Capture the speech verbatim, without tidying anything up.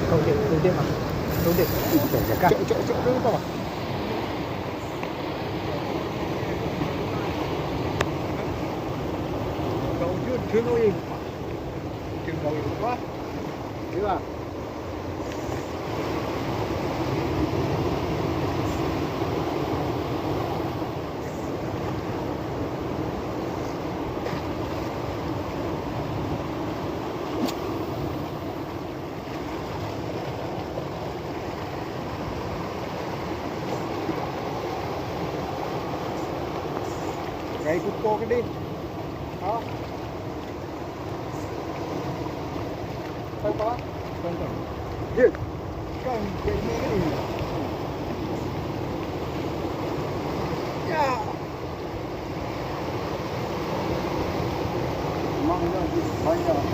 Cok, cok, cok, cok, cok, cok dulu, Pak. Kau jujur, Pak. Jujur, Pak. Iya. Gai kuko ke deh? Ha? Tahu apa? Tahu, tahu. Ya. Kan, kayak ini kan ini. Ya. Memang dah banyak.